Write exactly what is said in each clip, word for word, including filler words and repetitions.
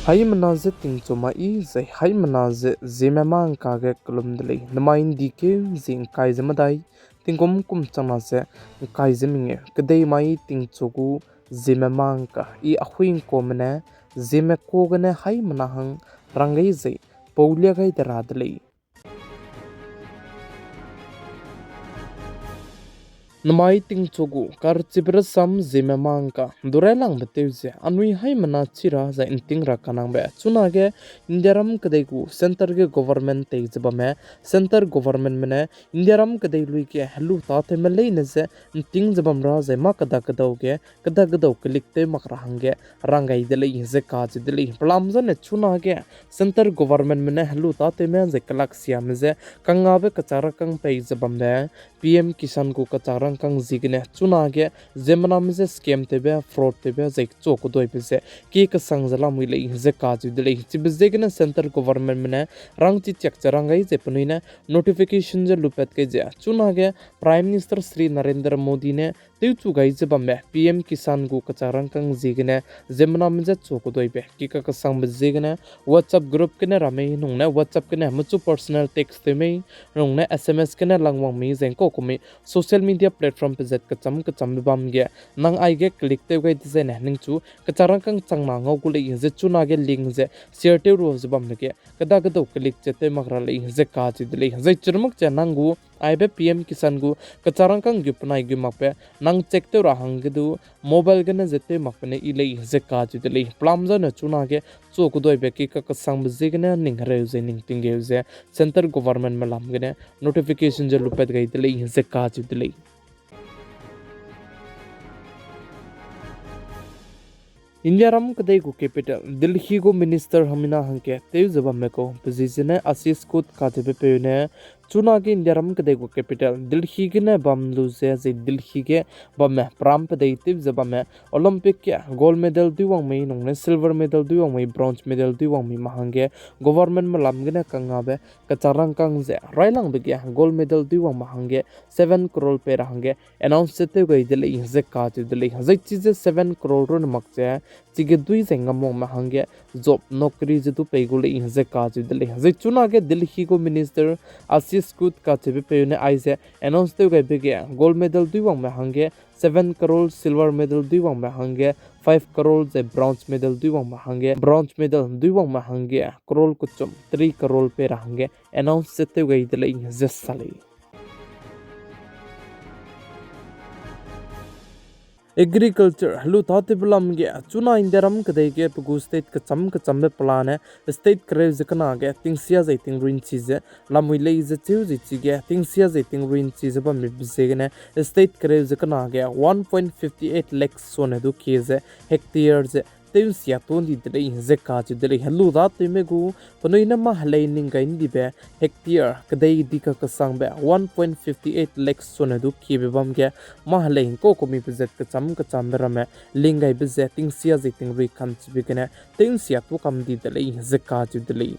Haimena ze tingchu mai zai haimena ze Zeme mangka ge kelum de lei. Nemai ’ndi keu ze ’ngkai ze medai, tingkum kum changna ze ’ngkai ze mengeu, kedei mai tingchu gu Zeme mangka i ahui ’ngkuame ne Zeme ka gene haimena hang rang gai zai paulia gai de ra de lei. Nemai tingchu gu karchibe rasam Zeme mangka du railangbe tew ze anui haimena chi ra zai ’nting ra kanangbe chunage Indiaram kedei gu centre ge government tei ze bamme, centre governmentme ne Indiaram kedei lui ge helu tâtewme leine je ’nting ze bam ra zai mâ keda kedau ge keda kedau kelik tew mak ra hangge rang gai de lei ze kacheu de lei. Pelam zane chunage centre governmentme ne helu tâtewme zai kelaksiame je kangngabe kechak rangkâng pei ze bambe, PM Kisan gu kechak rangkâng ziegene chunage ziemmename je scam tewbe, fraud tewbe zai chu keduibe ze ki kesang ze lamui lei ze kacheu de lei. Chibe ziegene centre governmentme ne rangchi chiak ze rang gai ze penui ne notification je lupat gai ze chunage Prime Minister Shri Narendra Modi ne tewchu gai ze bambe PM Kisan gu kechak rangkâng ziegene ziemmename je chu keduibe ki kakesangbe ziegene WhatsApp group gene ra mei nungne WhatsApp gene mechu personal text tew mei nungne SMS gene langwang mei zai ’ngkau ku mei social media platform pezat kecham kechambe bam ge nang aige click tew gai dezaine ningchu kechak rangkâng changna ngau gu lei ze chunage link ze share tew ru ze bambe ge keda kedau click ze tew mak ra lei ze kacheu de lei. Zai chirmak ze nang gu aibe PM Kisan gu kechak rangkâng gu penai gu makbe nang check tew ra hangge du mobile gene ze tew makbe ne i lei ze kacheu de lei. Pelam zane chunage chu keduibe ki kakesangbe ziegene ning hereu ze ning tinggeu ze centre governmentme lam gene notification je lupat gai de lei ze kacheu de lei. Indiaram kedei gu capital Delhi gu minister hamina hangge tew ze bamme kau pezi zene Ashish Koot kacheube peu ne chunage Indiaram kedei gu capital Delhi gene bam lu ze zai Delhi ge bamme pram pedei tew ze bamme Olympic ge gold medal duiwang mei nungne silver medal duiwang mei bronze medal duiwang mei ma hangge governmentme lam gene kangngabe kechak rangkâng ze railangbe ge gold medal duiwang ma hangge seven crore pei ra hangge announce ze tew gai de lei ze kacheu de lei. Zai chize seven crore rune mak ze chige dui zai ngam wangme hangge job naukri ze du pei gu lei ze kacheu de lei. Zai chunage Delhi gu minister Ashish Koot kacheube peu ne aize announce tew gaibe ge gold medal duiwangme hangge seven crore, silver medal duiwangme hangge five crore zai bronze medal duiwangme hangge bronze medal duiwangme hangge crore kechum three crore pei ra hangge announce ze tew gai de lei ze sa lei. Agriculture helu tâtewbe lam ge chuna Indiaram kedei ge pe gu state kecham kechambe pelane state kereu ze kena ge tingsia zai tingrui nchi ze lamui lei ze cheu ze chige tingsia zai tingrui nchi ze bambe ziegene state kereu ze kena ge one point fifty eight lakh sone du kie ze hectare ze tew nsia tuâ ndi de lei ze kacheu de lei. Helu tâtewme gu penui ne mâ helei ning gai ndibe hectare kedei di kakesangbe one point fifty eight lakh sone du kiebe bam ge mâ helei ’ngkau kumi pezat kecham kechambe ramme ling gaibe ze tingsia zai tingrui kanchibe gene tew nsia tuâ kam di de lei ze kacheu de lei.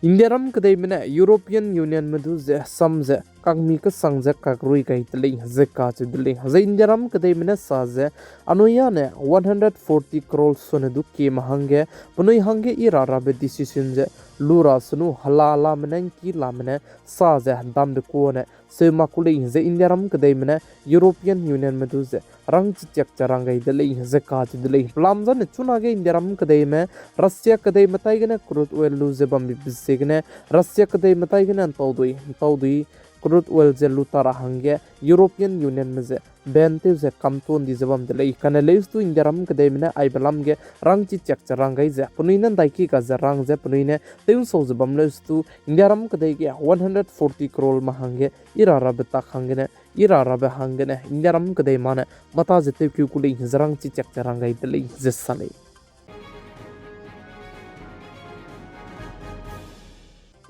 Indiaram kedeime ne European Unionme du ze sam ze kakmi kesang ze kakrui gai de lei ze kacheu de lei. Zai Indiaram kedeime ne sa ze anui â ne one hundred forty crore sone du kieme hangge penui hangge i ra rabe decision ze lu ra senu hela lame ne ’ngki lame ne sa ze dambe kuâ ne seu mak ku lei ze Indiaram kedeime ne European Unionme du ze rangchi tiak ze rang gai de lei ze kacheu de lei. Pelam zane chunage Indiaram kedeime Russia kedeime taigene crude oil lu ze bambe ziegene Russia kedeime taigene ’ntaudui ’ntaudui crude oil ze lu ta ra hangge European Unionme ze ban tew ze kam tuâ ndi ze bam de lei. Kane leus du Indiaram kedeime ne aibe lam ge rangchi tiak ze rang gai ze penui ne ’ndaiki ga ze rang ze penui ne tew ’nsau ze bam leus du Indiaram kedei ge one hundred forty crore ma hangge i ra rabe tak hanggene i ra rabe hanggene Indiaram kedei ma ne mata ze tewkeu ku lei ze rangchi tiak ze rang gai de lei ze sa lei.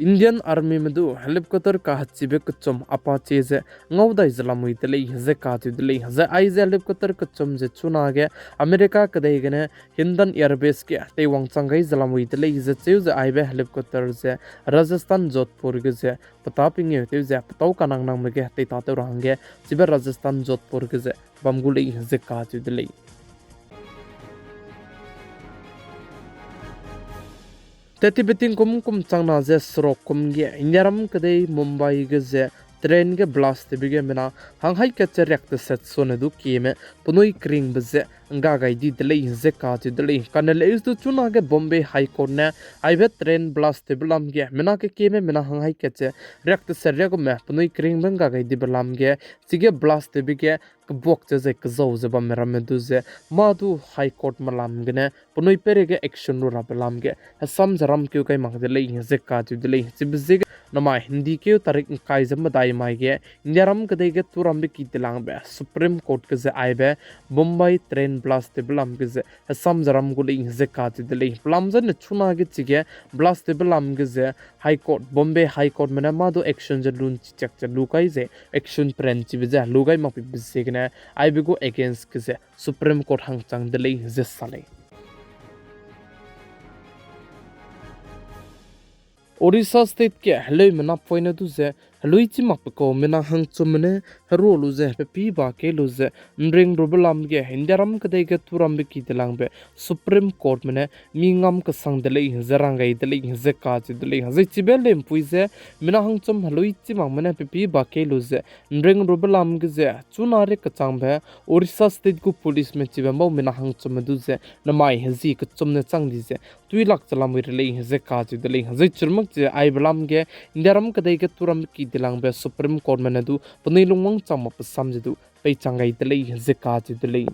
Indian Armyme du helicopter kahechibe kechum Apache ze ngau dai ze lamui de lei ze kacheu de lei. Zai aize helicopter kechum ze chunage America kedei gene Hindon Air Base ge teiwang chang gai ze lamui de lei ze cheu ze aibe helicopter ze Rajasthan Jodhpur ge ze petâ pengeu tew ze petâu kanang nangme ge teitatew ra hangge chibe Rajasthan Jodhpur ge ze bam gu lei ze kacheu de lei. Tettibe tingkum kum changna ze seruk kum ge Indiaram kedei Mumbai ge ze train ge blast tewbe ge mina hanghaî kat ze riak teset sone du kieme penui keringbe ze ngga gai di de lei ze kacheu de lei. Kane leuse du chunage Bombay High Court ne aibe train blast tewbe lam ge mina kekieme mina hanghaî kat ze riak teset riak gume penui keringbe ngga gai dibe lam ge, chige blast tewbe ge kebuak ze zai kezau ze bamme ramme du ze, mâ du High Court melam gene penui peireige action lu rabe lam ge hesam ze ramkeu gai mak de lei ze kacheu de lei. Chibe ziege namai hindikeu tarik ngkai ze medai mai ge Indiaram kedei ge turambe ki telangbe Supreme Court ge ze aibe Bombay train blast tewbe lam ge ze hesam ze ram gu lei ze kacheu de lei. Pelam zene chunage chige blast tewbe lam ge ze High Court, Bombay High Courtme ne mâ du action ze lun chichak ze lu kai ze action plan chibe ze lu gai makbe ziegene aibe gu against ge ze Supreme Court hangchang de lei ze sa lei. Orissa State ge heleume napoine du ze heluichi makbe kau mina hangchumme ne herua lu ze pepî ba kei lu ze nring rube lam ge Indiaram kedei ge turambe ki telangbe Supreme Courtme ne mi ngam kesang de lei ze rang gai de lei ze kacheu de lei. Zai chibe lempui ze mina hangchum heluichi makme ne pepî ba kei lu ze nring rube lam ge ze chuna rie kechangbe Orissa State gu policeme chibe mbau mina hangchumme du ze namai hezi kechum ne chang di ze tuilak ze lamui re lei ze kacheu de lei. Zai chirmak ze aibe lam ge Indiaram kedei ge turambe ki telangbe Supreme Courtme ne du penui lungwang chang makbe sam ze du peichang gai de lei ze kacheu de lei.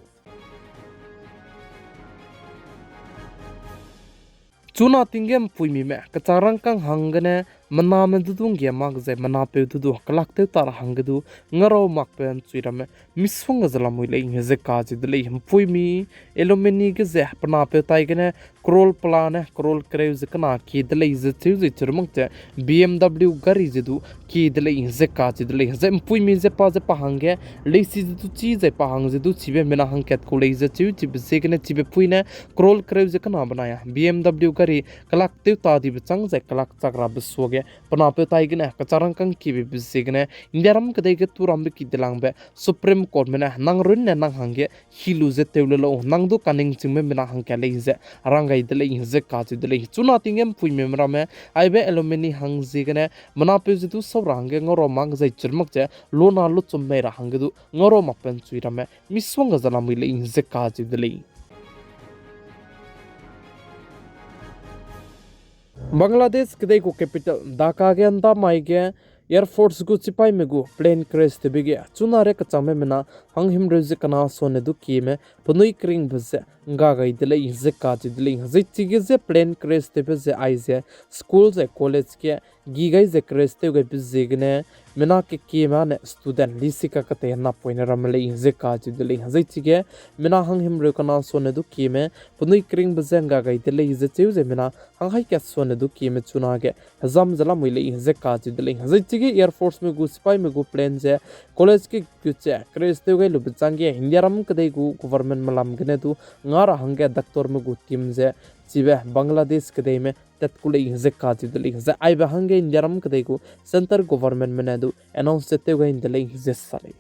Chuna ting ge mpuimime kechak rangkâng hanggene mename du du nggia mak zai menapeu du du kelak tew ta ra hangge du ngarau makbe nchui ramme misongga ze lamui lei ze kacheu de lei. Mpuimi Elomeni ge ze penapeu tai gene crore pela ne crore kereu ze kena kie de lei ze cheu ze chirmak ze B M W gari ze du kie de lei ze kacheu de lei. Zai mpuimi ze pa ze pa hangge leisi ze du chî zai pa hang ze du chibe mina hangkat ku lei ze cheu chibe ziegene chibe pui ne crore kereu ze kena benai a B M W gari kelak tew ta dibe chang zai kelak chak rabe suage penapeu tai gene kechak rangkâng kiebe be ziegene Indiaram kedei ge turambe ki telangbe Supreme Courtme ne nang runne nang hangge hi lu ze tew le lau, nang du kaningchingme mina hangkat lei ze rang gai de lei ze kacheu de lei. Chuna ting ge mpuimime ramme aibe Elomeni hang ziegene menapeu ze du sau ra hangge ngarau mak zai chirmak ze luna luchum mei ra hangge du ngarau makbe nchui ramme misongga ze lamui lei ze kacheu de lei. Bangladesh kedei gu capital Dhaka ge ndamai ge Air Force gu chipaime gu plane crash tewbe ge chuna rie kechangme mina hanghimreu ze kena sone du kieme penui keringbe ze ngga gai de lei ze kacheu de lei. Zai chige ze plane crash tewbe ze aize school zai college ge gi gai ze crash tew gaibe ziegene mina kekieme ne student lisi kaketei napoine ramme lei ze kacheu de lei. Zai chige mina hanghimreu kena sone du kieme penui keringbe ze ngga gai de lei ze cheu ze mina hanghaî kat sone du kieme chunage hezam ze lamui lei ze kacheu de lei. Zai chige Air Forceme gu sipaime gu plane ze college ge gut ze crash tew gai lube chang ge Indiaram kedei gu governmentme lam gene du nga ra hangge doctorme gu team ze chibe Bangladesh kedeime tat ku lei ze kacheu de lei. Zai aibe hangge Indiaram kedei gu centre governmentme ne du announce ze tew gai de lei ze sa lei.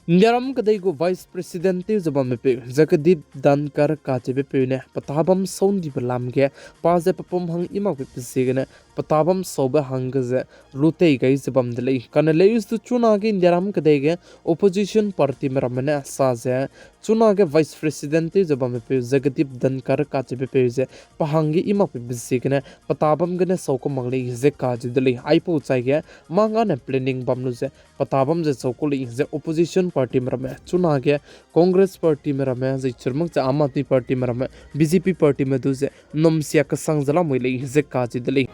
Indiaram kedei gu Vice President tew ze bamme peu Jagdeep Dhankhar kacheube peu ne petabam sau ndibe lam ge pa ze pepum hang i makbe pe ziegene petabam saube hangge ze lutei gai ze bam de lei. Kane leuse du chunage Indiaram kedei ge opposition partyme ramme ne sa ze chunage Vice President tew ze bamme peu Jagdeep Dhankhar kacheube peu ze pa hangge i makbe pe ziegene petabam gene sau ku mak lei ze kacheu de lei. Aipau chai ge mâ ngane planning bam lu ze petabam ze sau ku lei ze opposition partyme ramme chunage Congress partyme ramme zai chirmak ze Aam Aadmi Partyme ramme B J P partyme du ze nnum sia kesang ze lamui lei ze kacheu de lei.